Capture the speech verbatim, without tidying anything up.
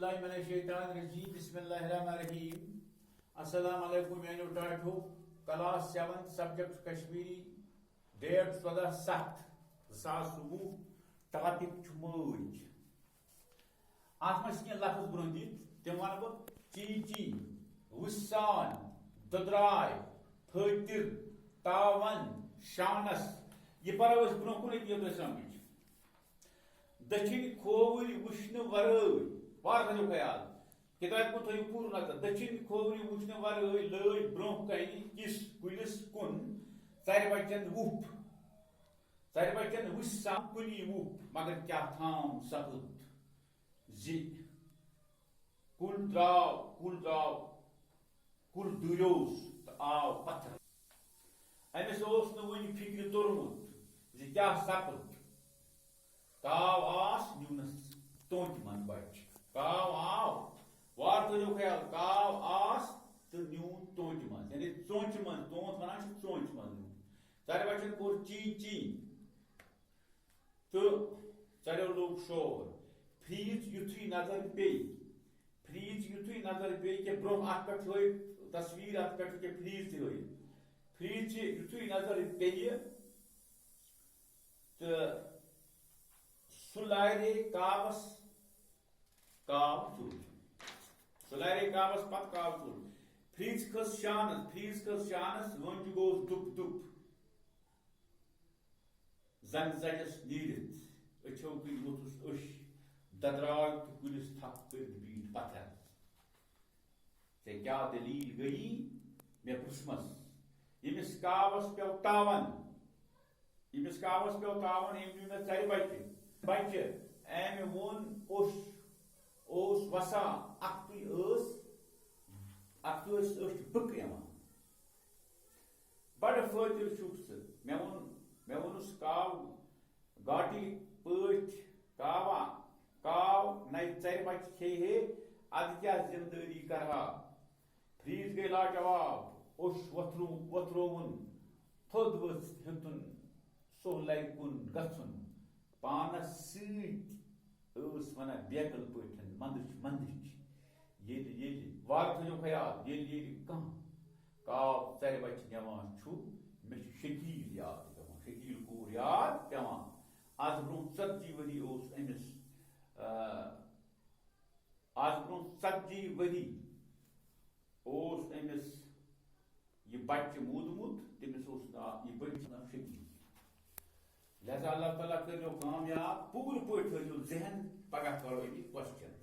باللہ من الشیطان الرجیم، بسم اللہ الرحمن الرحیم۔ السلام علیکم میانیو ٹاٹھیو۔ Class seventh, subject Kashmiri, date ژۄدہ ستھ زٕ ساس وُہ۔ ٹاپک چھُ مٲج۔ اتھ منٛز چھِ کینٛہہ لفظ برونٛہہ دِتھ، تِم ونہٕ بہٕ: چی چی، وُسان، دۄدراے، پھٲتِر، تاون، شانس۔ یہِ پرو أسۍ برونٛہہ کُن، أتی یِیَو تۄہہِ سمجھ۔ دٔچھِنۍ کھووٕرۍ وٕچھنہٕ ورٲے، وارٕ تھٲیِو خیال، کِتابہِ کُن تھٲیِو پوٗرٕ نظر۔ دٔچھِنۍ کھووٕرۍ وٕچھنہٕ ورٲے لٲج برونٛہہ کنہِ کِس کُلِس کُن ژرِ بچن وُپھ۔ ژرِ بچن وٕچھ سا کُلی وُپھ، مگر کیٛاہ تھام سپُد زِ کُل درٛاو، کُل درٛاو، کُل دوٗریوس تہٕ آو پتھر۔ أمِس اوس نہٕ وُنہِ فِکرِ توٚرمُت زِ کیٛاہ سپُد۔ کاو آس نیوٗنس ژونٛٹھِ منٛز بچہِ۔ کاو آو، وارٕ تھٲیِو خیال، کاو آس تہٕ نیوٗن ژونٛٹھِ منٛز، یعنی ژونٛٹھِ منٛز، ژونٛٹھ ونان چھِ ژونٛٹھِ منٛز نیوٗن۔ ژرِ بچن کوٚر چی چی۔ تہٕ ژَریو لوٚگ شور۔ فریٖژ یُتھُے نظر پیٚیہِ، فریٖژ یُتھُے نظر پیٚیہِ کہِ برٛونٛہہ اَتھ پٮ۪ٹھ تھٲے تصویٖر، اَتھ پٮ۪ٹھ کہِ فریٖژ تہِ ہٲیِتھ۔ فریٖژ یُتھُے نظر پیٚیہِ تہٕ سُہ لارے کاوَس کاو ژوٚل۔ سُہ لارے کاوَس پَتہٕ کاو ژوٚل۔ فریٖژ کھٔژ شانَس، فریٖژ کھٔژ شانَس، وۄنۍ تہِ گوٚوس دُپ دُپ۔ زنٛگہٕ ژَجَس نیٖرِتھ، أچھو کِنۍ ووٚتھُس أچھ، ددراو تہٕ کُلِس تھپھ کٔرِتھ بیٖٹھ پتھر۔ ژےٚ کیٛاہ دٔلیٖل گٔیی؟ مےٚ پرٛژھمَس۔ ییٚمِس کاوَس پیوٚو تاوَن، ییٚمِس کاوَس پیوٚو تاوَن، أمۍ نیوٗ مےٚ ژَرِ بَچہِ۔ بَچہِ، أمۍ ووٚن، اوٚش اوس وَسان، اَکھتُے ٲس، اَکھتُے ٲسۍ أچھ بٕکہٕ یِوان۔ بڑٕ فٲطر چھُکھ ژٕ۔ مےٚ ووٚن، مےٚ ووٚنُس، کاو گاٹی پٲٹھۍ کاوا، کاو نَے ژَرِ بَچہِ کھیٚیہِ ہے، اَدٕ کیٛاہ ذمہٕ دٲری کَرٕہا؟ فریٖژ گٔے لاجواب، اوٚش وۄتھرو-، وۄتھرووُن، تھوٚد ؤژھ ہیوٚتُن سُہ لَرِ کُن گژھُن۔ پانَس سۭتۍ ٲس وَنان بیکل پٲٹھۍ، مَندٕچھ، مَندٕچھ۔ ییٚلہِ، ییٚلہِ، وارٕ تھٲیِو خیال، ییٚلہِ، ییٚلہِ کانٛہہ کاو ژَرِ بَچہِ نِوان چھُ، مےٚ چھُ شکیٖل یاد پٮ۪وان، شکیٖل کوٗر یاد پٮ۪وان۔ آز برٛونٛہہ ژتجی ؤری اوس أمِس، آ، آز برٛونٛہہ ژتجی ؤری اوس أمِس یہِ بَچہِ موٗدمُت، تٔمِس اوس ناو، یہِ بٔچی چھِ ناو شکیٖل۔ لہذا اللہ تعالیٰ کٔرۍزیو کامیاب، پوٗرٕ پٲٹھۍ تھٲیزیو ذہن، پگاہ کرو أمِکۍ question۔